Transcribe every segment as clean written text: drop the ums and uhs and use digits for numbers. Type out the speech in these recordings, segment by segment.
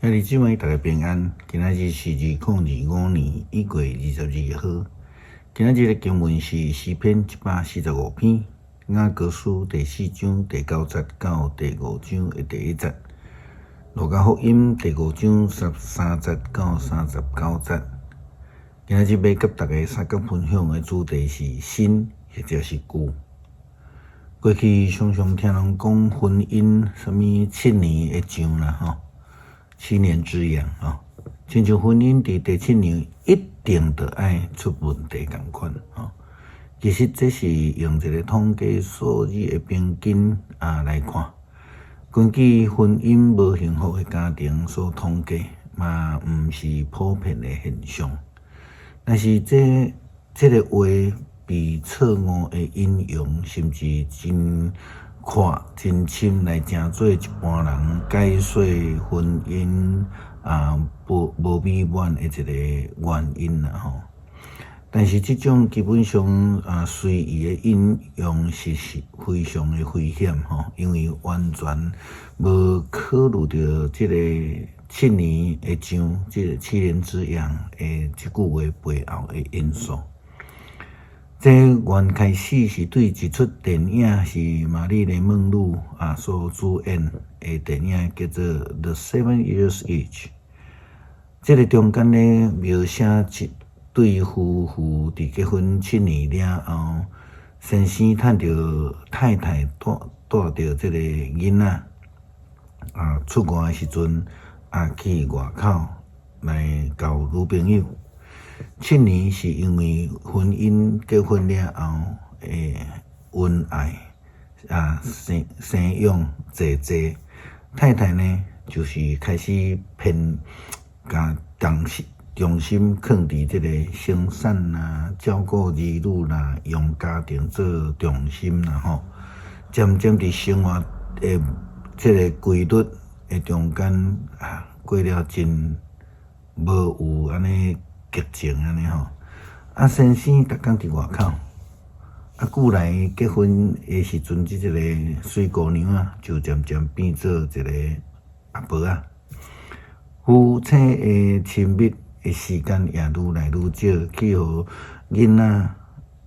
兄弟姊妹，大家平安。今仔日是2025年1月22號。今仔日的經文是詩篇145篇，雅歌書第四章第九節到第五章的第一節，路加福音第五章13節到39節。今仔日欲佮大家相共分享的主題是新或者是舊。過去常常聽人講婚姻啥物七年的癢啦，吼，七年之癢吼，親像婚姻佇第七年一定著愛出問題仝款吼。其實這是用一個統計數字的平均啊來看，根據婚姻無幸福的家庭所統計，嘛毋是普遍的現象。但是這這个話被錯誤的引用，甚至真闊真深來成做一般人解說婚姻啊無無美滿的一個原因啦吼。但是這種基本上啊隨意的引用是是非常的危險吼，因為完全無考慮著這個七年的癢，這個七年之癢的這句話背後的因素。這原開始是對一齣電影是瑪麗蓮夢露啊所主演的電影，叫做《The Seven Years Itch》。這个中間咧描寫一對夫婦佇結婚七年了後，先生趁著太太帶帶著這个囡仔啊出外的時陣，啊去外口來交女朋友。七年是因為婚姻結婚了後的恩愛啊生生養濟濟，太太呢就是開始偏共重心重心囥佇這个生產啦、照顧兒女啦、用家庭做重心啦吼，漸漸佇生活的這个規律的中間啊，過了真無有按呢激情按呢吼。啊，先生逐工佇外口，啊，久來結婚的時陣，這一个媠姑娘啊，就漸漸變做一个阿婆仔。夫妻的親密的時間也愈來愈少，去予囡仔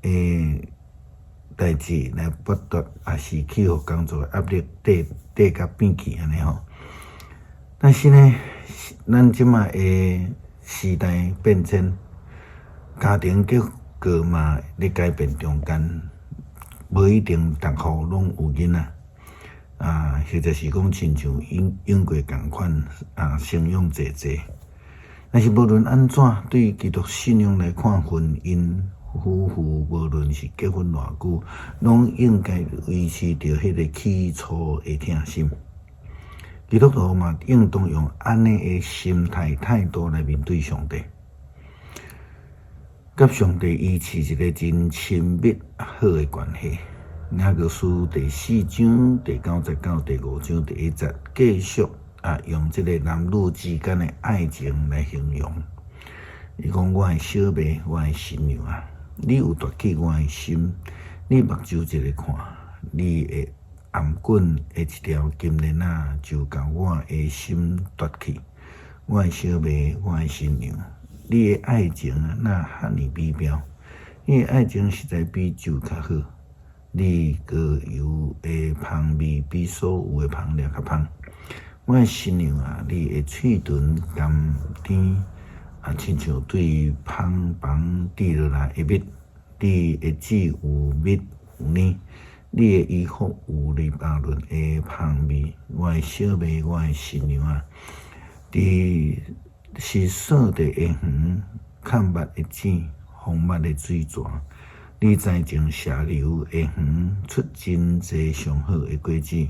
的代誌來剝奪，抑是去予工作的壓力綴綴甲變去按呢吼。但是呢，咱這馬的時代變遷，家庭結構嘛咧改變中間，無一定逐戶攏有囡仔，啊，或者是講親像英英國仝款啊，生養濟濟。但是無論按怎，對基督信仰來看，婚姻夫婦無論是結婚偌久，攏應該維持著彼个起初的疼心。基督徒嘛，應當用按呢的心態態度來面對上帝，佮上帝維持一个真親密好的關係。雅歌書第四章第九節到第五章第一節，繼續啊用這个男女之間的愛情來形容。伊講：我的小妹，我的新娘啊，你有奪去我的心，你目睭一个看，你的頷頸的一條金鏈仔，就共我的心奪去。我的小妹，我的新娘，你的愛情啊，哪遐爾美妙？你的愛情實在比酒較好，你膏油的芳味比所有的芳料較芳。我的新娘啊，你的喙唇甘甜，啊，親像對蜂房滴落來的蜜。你的舌有蜜有奶，你的衣服有黎巴嫩的芳味。我的小妹，我的新娘啊，佇是掃地的園，崁密的井，豐滿的水泉。你栽種下流的園，出真濟上好的果子。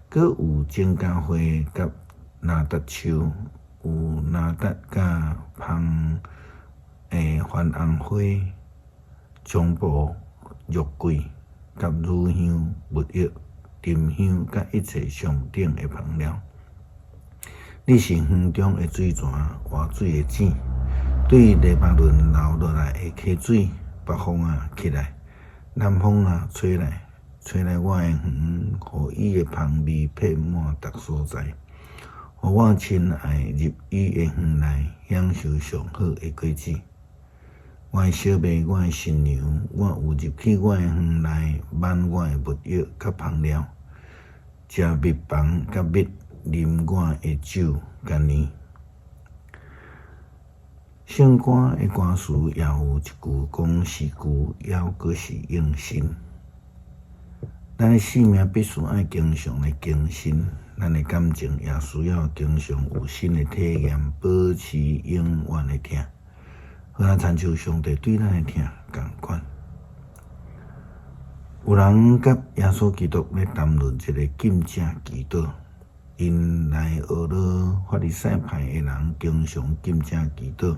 閣有欉加花佮哪噠樹，有哪噠佮芳番紅花、菖蒲、肉桂、佮乳香、沒藥、沉香，佮一切上等的芳料。你是園中的水泉，活水的井，對黎巴嫩流落來的溪水。北風啊，起來；南風啊，吹來，吹來我的園，予伊的芳味遍滿逐所在，予予我親愛入伊的園內，享受上好的果子。我的小妹，我的新娘，我有入去我的園內，挽我的沒藥佮香料，食蜜房佮蜜，啉我的酒佮奶。聖歌的歌詞也有一句講是舊，猶閣是應新。咱的生命必須愛經常來更新，咱的感情也需要經常有新的體驗，保持永遠的疼。好若親像上帝對咱的疼仝款。有人佮耶穌基督咧談論這个禁食祈禱，𪜶來學了法利賽派的人經常禁食祈禱，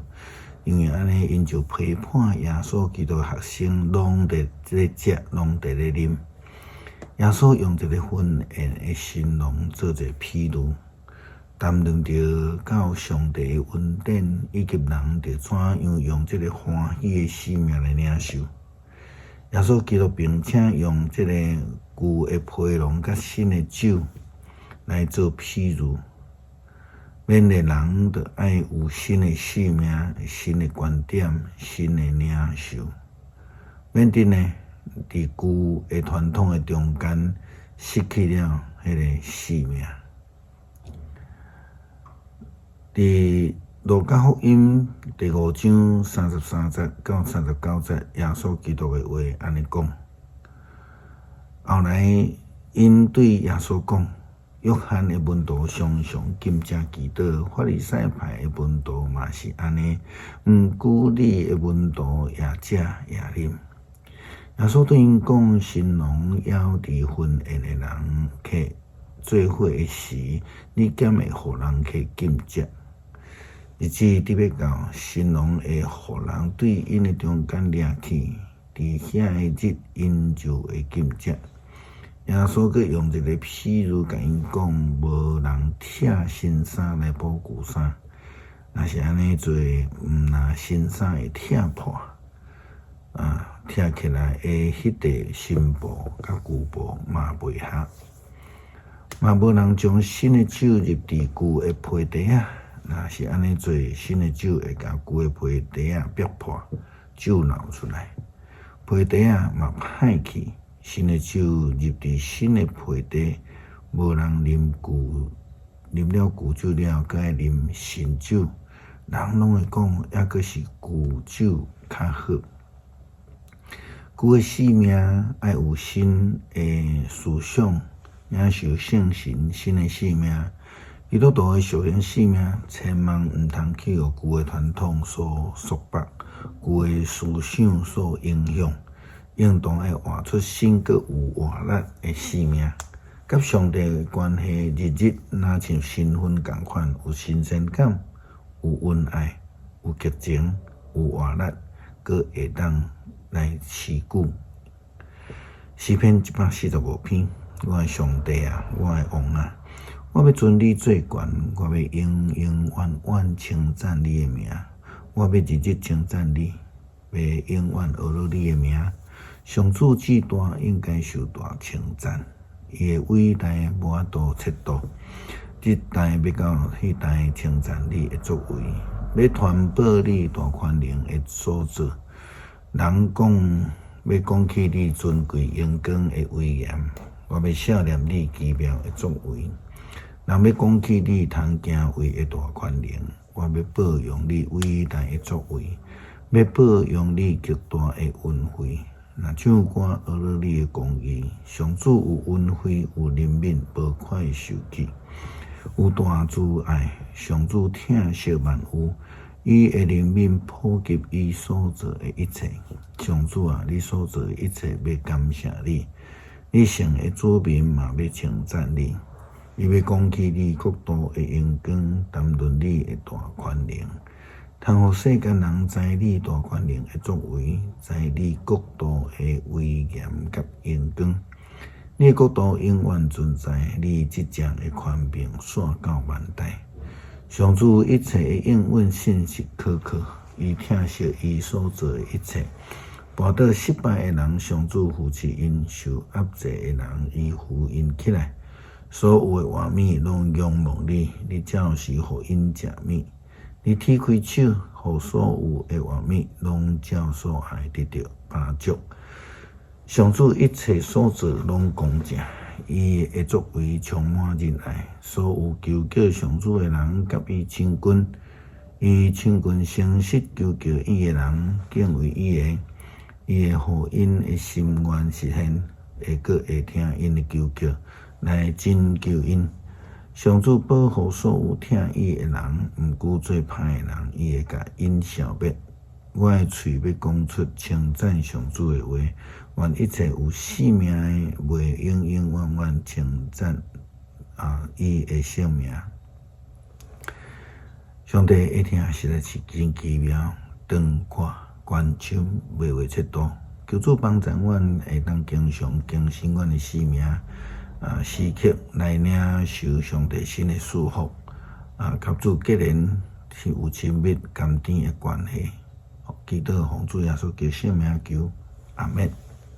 因為按呢𪜶就批判耶穌基督的學生攏佇咧食，攏佇咧啉。耶穌用一个婚宴的新郎做一个譬喻。談論著到上帝的恩典，以及人著怎樣用這个歡喜的生命來領受。耶穌基督並且用這个舊的皮囊佮新的酒來做譬喻，勉勵人著愛有新的生命、新的觀點、新的領受，免得呢，佇舊的傳統的中間失去了彼个生命。佇路加福音第五章三十三節到三十九節，耶穌基督的話按呢講。後來，𪜶對耶穌講：約翰的門徒常常禁食祈禱，法利賽派的門徒嘛是按呢，毋過你的門徒也食也啉。耶穌對𪜶講：新郎猶佇婚宴的人客做伙的時，你敢會予人客禁食？日子佇欲到，新郎會予人對𪜶的中間掠去，佇遐个日，𪜶就會禁食。耶穌閣用一个譬喻共𪜶講：無人拆新衫來補舊衫，若是按呢做，毋若新衫會拆破，啊，拆起來的彼塊新布佮舊布嘛袂合。嘛無人將新的酒入佇舊的皮袋仔。若是按呢做，新的酒會共舊的皮袋仔逼破，酒流出來，皮袋仔嘛歹去。新的酒入佇新的皮袋，無人啉舊，啉了舊酒了，閣愛啉新酒，人攏會講，猶閣是舊酒較好。舊的生命愛有新的思想，領受聖神新的生命。基督徒的屬靈生命，千萬毋通去予舊的傳統所束縛，舊的思想所影響，應當愛活出新閣有活力的生命，佮上帝的關係日日若像新婚仝款，有新鮮感，有恩愛，有激情，有活力，閣會當來持久。詩篇145篇，我的上帝啊，我的王啊！我欲尊你做懸，我欲永永遠遠稱讚你的名，我欲日日稱讚你，欲永遠學了你的名。上主至大，應該受大稱讚，伊的偉大無法度測度。這代欲到彼代稱讚你的作為，欲傳報你大權能的所做。人講欲講起你尊貴榮光的威嚴，我欲數念你奇妙的作為。人欲講起你通敬畏的大權能，我欲報揚你偉大的作為，欲報揚你極大的恩惠。若唱歌學了你的公義，上主有恩惠，有憐憫，無快受氣，有大慈愛。上主疼惜萬有，伊的憐憫普及伊所造的一切。上主啊，你所造的一切欲感謝你，你聖的子民嘛欲稱讚你。伊欲講起你國度的榮光，談論你的大權能，通予世間人知你大權能的作為，知你國度的威嚴佮榮光。你的國度永遠存在，你執政的權柄紲到萬代。上主一切的應允信實可靠，伊疼惜伊所造的一切。跋倒失敗的人，上主扶持𪜶；受壓制的人，伊扶𪜶起來。所有的活物攏仰望你，你照時予𪜶食物。你鐵開手，予所有的活物攏照所愛得著飽足。上主一切所造攏公正，伊的作為充滿仁愛。所有求叫上主的人，佮伊親近，伊親近誠實求叫伊的人，敬畏伊的，伊會予𪜶的心願實現，會閣會聽𪜶的求叫，來拯救𪜶。上主保護所有疼伊的人，毋過做歹的人，伊會共𪜶消滅。我的喙欲講出稱讚上主的話，願一切有性命的，袂永永遠遠稱讚伊的聖名。上帝的疼實在是真奇妙，長闊寬深袂會測度。求主幫助阮會當經常更新阮的生命，時刻來領受上帝新的祝福，佮主結連是有親密甘甜的關係。祈禱奉主耶穌基督聖名求，阿們。